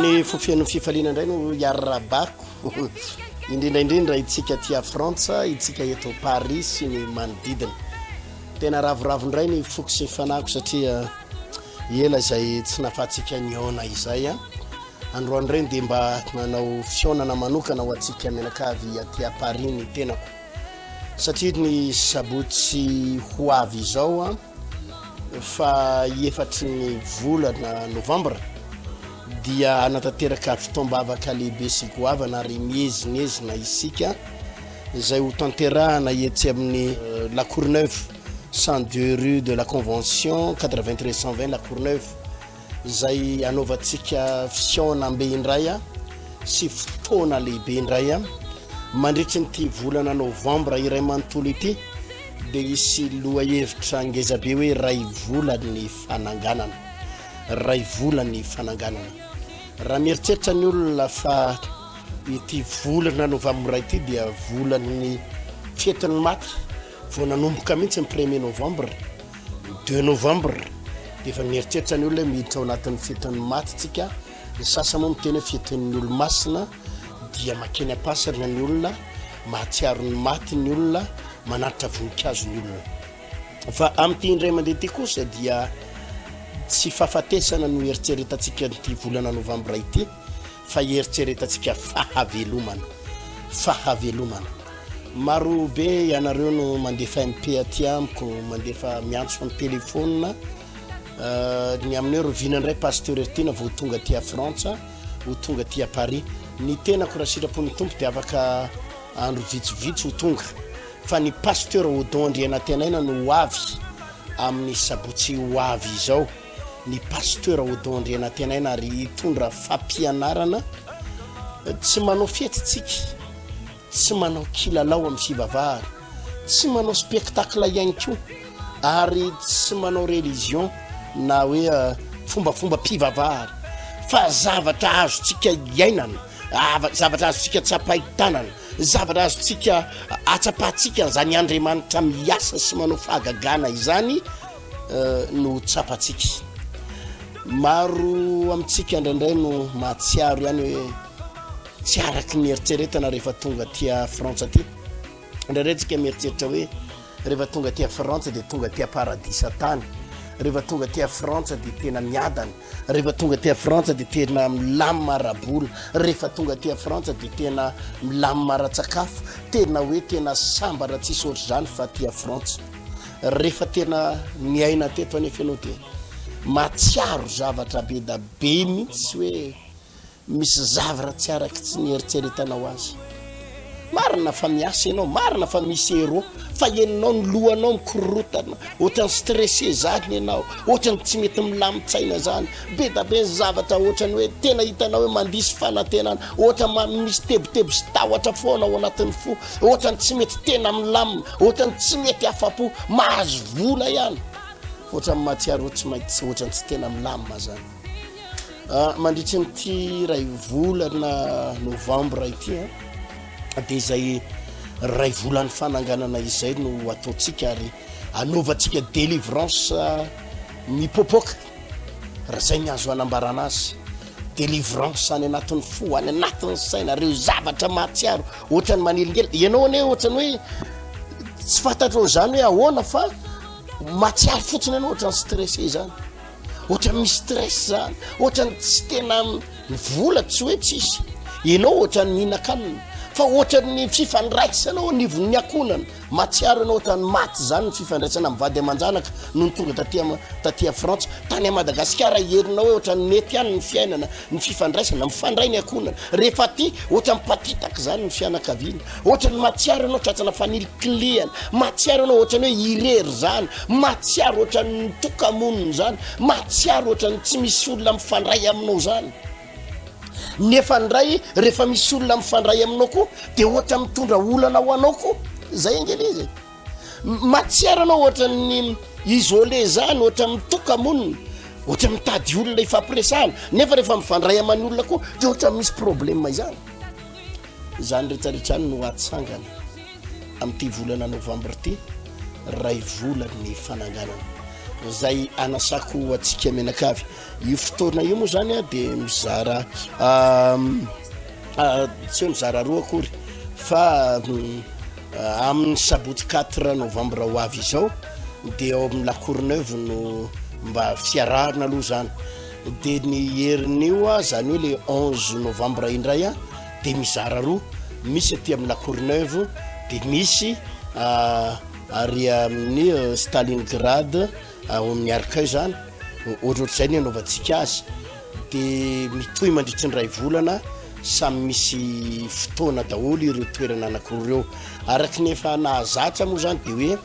Amin'ny fo feno fifaliana indray no iarahabako indrindra indrindra itsika aty a Frantsa, itsika eto Paris sy ny manodidina. Tena ravoravo indray ny foko sy ny fanahiko satria ela izay tsy nafatsika nihaona izay a. Androany indray dia mba manao fihaonana manokana ho antsika mianakavy aty a Paris ny tenako. Satria ny sabotsy ho avy izao a fa efatry ny volana novambra dia hanatanteraka fotoam-bavaka lehibe sy goavana ary miezinezina isika izay ho tanterahana etsy amin'ny euh, La Courneuve 102 rue de la Convention 93 120 La Courneuve izay anaovantsika fihaonambe indray a sy fotoana lehibe indray a mandritry nyity volana novambra iray manontolo ity dia hisy lohahevitra ngezabe hoe ray vola ny fananganana ray vola ny fananganana raha mieritreritra ny olona fa ity volana novambra ity dia volan'ny fetin'ny maty vao nanomboka mihitsy ny premier novembre Deux novembre dia efa mieritreritra ny olona hoe miditra ao anatin'ny fetin'ny maty tsika, ny sasany moa miteny hoe fetin'ny olo-masina dia makeny am-pasana ny olona, mahatsiaro ny maty ny olona, manatitra voninkazo ny olona. Fa amin'ity indray mandeha ity kosa dia tsy fahafatesana no eritreretantsika an'ity volana novambra ity fa eritreretantsika fahavelomana, fahavelomana. Maro be ianareo no mandefa MP aty amiko, mandefa miantso amin'ny telephone ny amin'ny hoe rovina indray Pasteur Heritiana vao tonga aty a Frantsa, ho tonga aty a Paris. Ny tenako raha sitrapon'ny Tompo dia afaka andro vitsivitsy ho tonga. Fa ny Pasteur Odon Andrianantenaina no ho avy amin'ny sabotsy ho avy izao. Ny Pasteur Odon Andrianantenaina ary hitondra fampianarana. Tsy manao fety tsika. Tsy manao kilalao amin'ny fivavahana, tsy manao spectacle ihany koa ary tsy manao religion na hoe fombafombam-pivavahana fa zavatra azontsika iainana, zavatra azontsika tsapain-tanana, zavatra azontsika atsapantsika an'izany Andriamanitra miasa sy manao fahagagana izany no tsapantsika. Maro amintsika indraindray no mahatsiaro ihany hoe Tsy araky ny eritreretana rehefa tonga aty Frantsa aty. Indraindray tsika mieritreritra hoe rehefa tonga aty Frantsa dia tonga aty paradisa tany. Rehefa tonga aty Frantsa dia tena miadana. Rehefa tonga aty Frantsa dia tena milamina ara-bola. Rehefa tonga aty Frantsa dia tena milamina ara-tsakafo. Tena hoe tena sambatra tsisy ohatr'izany fa aty Frantsa. Rehefa tena niaina teto anefa ianao dia mahatsiaro zavatra be da be mihitsy hoe Misy zavra tsy araky tsy nieritreretanao azy. Marina fa miasa ianao, marina fa misy héros, fa henonao ny lohanao mikorotana, ohatran'ny stressé zany ianao, ohatran'ny tsy mety milamin-tsaina zany, be da be ny zavatra ohatran'ny hoe tena hitanao hoe mandiso fanantenana, ohatran'ny misy tebiteby sy tahotra foana ao anatin'ny fo, ohatran'ny tsy mety tena milamina, ohatran'ny tsy mety afa-po, mahazo vola ihany, ohatran'ny mahatsiaro tsy maintsy ohatran'ny tsy tena milamina zany. Ah, mandritry nyity iray volana novambra ity a ah, dia izay ray volan'ny fananganana izay no ataontsika ary anaovantsika délivrance ah, mipopoka raha zay ny azo anambarana azy délivrance any anatin'ny fo any anatin'ny saina reo zavatra mahatsiaro ohatrany manelingely ianao anie ohatrany hoe tsy fantatrao zany hoe ahoana fa mahatsiaro fotsiny ianao ohatrany stressé zany Ohatran'ny misy stress zany, ohatran'ny tsy tena ny vola tsy hoe tsisy, ianao ohatran'ny mihinan-kanina fa ohatran'ny fifandraisana ao anivon'ny ankohonana, mahatsiaro ianao ohatran'ny maty zany ny fifandraisana amin'ny vady aman-janaka nony tonga taty am- taty a Frantsa, tany a Madagasikara herinao hoe ohatran'ny nety ihany ny fiainana, ny fifandraisana, mifandray ny ankohonana, rehefa aty ohatran'ny mpatitaka zany ny fianakaviana. Ohatran'ny mahatsiaro ianao tratrana fanilikilihana, mahatsiaro ianao ohatran'ny hoe irery zany, mahatsiaro ohatran'ny mitoka-monina zany, mahatsiaro ohatran'ny tsy misy olona mifandray aminao zany. Nefa ndray rehefa misy olona mifandray aminao koa dia ohatra mitondra olana ho anao koa. Zay ange le izy e. Mahatsiaro ianao ohatran'ny isolé zany, ohatran'ny mitoka-monina, ohatran'ny mitady olona ifampiresahana, nefa rehefa mifandray aman'ny olona koa dia ohatran'ny misy problème izany. Izany rehetra rehetra izany no hatsangana amin'ity volana novambra ity, ray volan'ny fananganana. izay anasako antsika mianakavy. Io fotoana io moa zany a dia mizara tsy hoe mizara roa akory fa amin'ny sabotsy 4 novembre ho avy izao dia ao amin'ny La Courneuve no mba fiarahana aloha zany dia ny herin'io a zany hoe le 11 novembre indray a dia mizara roa misy aty amin'ny La Courneuve dia misy ary amin'ny Stalingrad ao amin'ny Arcueil zany ohatrohatr'izay ny anaovantsika azy dia mitohy mandritry ny iray volana samy misy fotoana daholo ireo toerana anankiroa ireo araka ny efa nahazatra moa zany dia hoe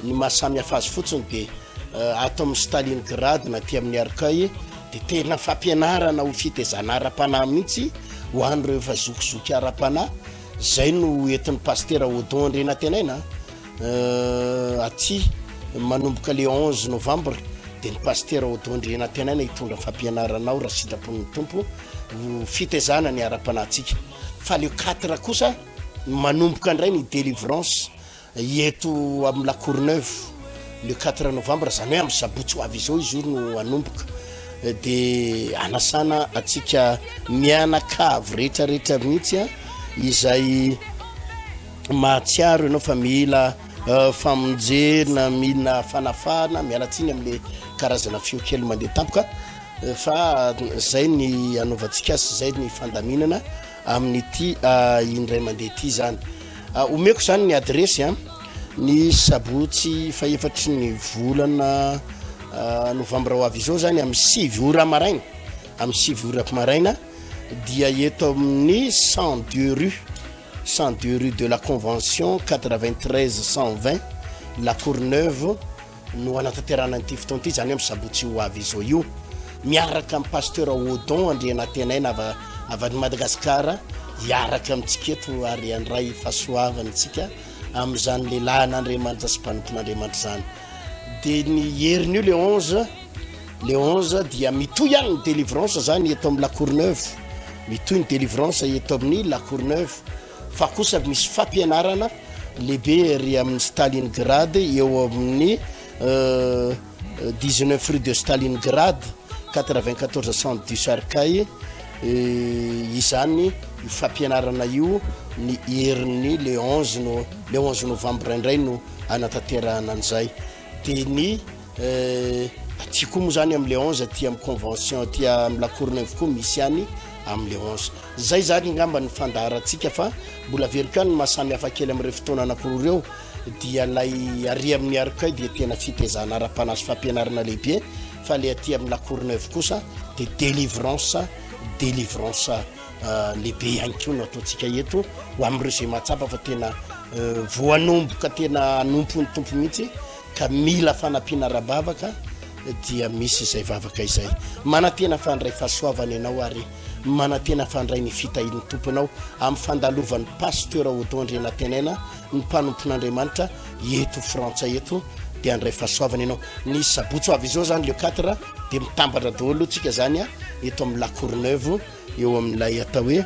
ny maha samy hafa azy fotsiny dia eh, ato amin'ny Stalingrad na aty amin'ny Arcueil dia tena fampianarana ho fitezana ara-panahy mihitsy ho an'ireo efa zokizoky ara-panahy zay no entin'ny pastera Odon Andrianantenaina Aty manomboka le 11 novembre dia ny pasitera Odon Andrianantenaina hitondra fampianarana ao raha sitrapon'ny Tompo ho fitaizana ny ara-panahintsika. Fa le 4 kosa manomboka indray ny délivrance eto amin'ny La Courneuve le 4 novembre, izany hoe amin'ny sabotsy ho avy izao izy io no hanomboka. Dia anasana antsika mianakavy rehetrarehetra mihitsy izay Mahatsiaro ianao fa mila famonjena, mila fanafahana, miala tsiny amin'le karazana feo kely mandeha tampoka fa zay ny anaovantsika azy, zay ny fandaminana amin'ity indray mandeha ity zany. Omeko zany ny adiresy a, ny sabotsy fahefatry ny volana novambra ho avy izao zany amin'ny 9 ora maraina, amin'ny 9 ora maraina dia eto amin'ny 102 rue 102 rue de la Convention 93 120 La Courneuve no hanatanterahana an'ity fotoana ity, izany hoe amin'ny sabotsy ho avy izao io, miaraka amin'ny Pasteur Odon Andrianantenaina avy avy any Madagasikara hiaraka amintsika eto ary handray fahasoavana isika amin'izany lehilahin'Andriamanitra sy mpanompon'Andriamanitra izany. Dia ny herin'io le 11 le 11 dia mitohy ihany ny délivrance zany eto amin'ny La Courneuve, mitohy ny délivrance eto amin'ny La Courneuve, fa kosa misy fampianarana lehibe ery amin'ny Stalingrad eo amin'ny 19 rue de Stalingrad 94 cent du Sarkay, izany io fampianarana io ny herin'ny le 11 no le 11 novembre indray no hanatanterahana an'izay. Dia ny aty koa moa zany am'le 11 aty amin'ny convention aty amin'ny La Courneuve koa misy ihany am'le 11. Zay zany angamba ny fandaharantsika fa mbola averiko ihany ny maha samy hafa kely amin'ireo fotoana anankiroa ireo dia ilay ary amin'ny Arcueil dia tena fitaizana ara-panahy sy fampianarana lehibe fa ilay aty amin'ny La Courneuve kosa dia délivrance délivrance lehibe ihany koa no ataontsika eto ho amin'ireo izay mahatsapa fa tena voanomboka tena hanompo ny Tompo mihitsy ka mila fanampiana ara-bavaka dia misy izay vavaka izay. Manantena fa handray fahasoavana ianao ary manantena fa handray ny fitahian'ny Tompo ianao amin'ny fandalovan'ny Pasteur Odon Andrianantenaina ny mpanompon'Andriamanitra eto Frantsa eto dia handray fahasoavana ianao. Ny sabotsy ho avy izao zany le 4 dia mitambatra daholo aloha tsika zany eto amin'ny La Courneuve eo amin'ilay atao hoe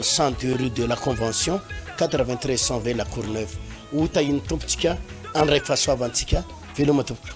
102 rue de la Convention 93 120 La Courneuve. Ho tahian'ny Tompo tsika handray fahasoavantsika. Veloma tompoko.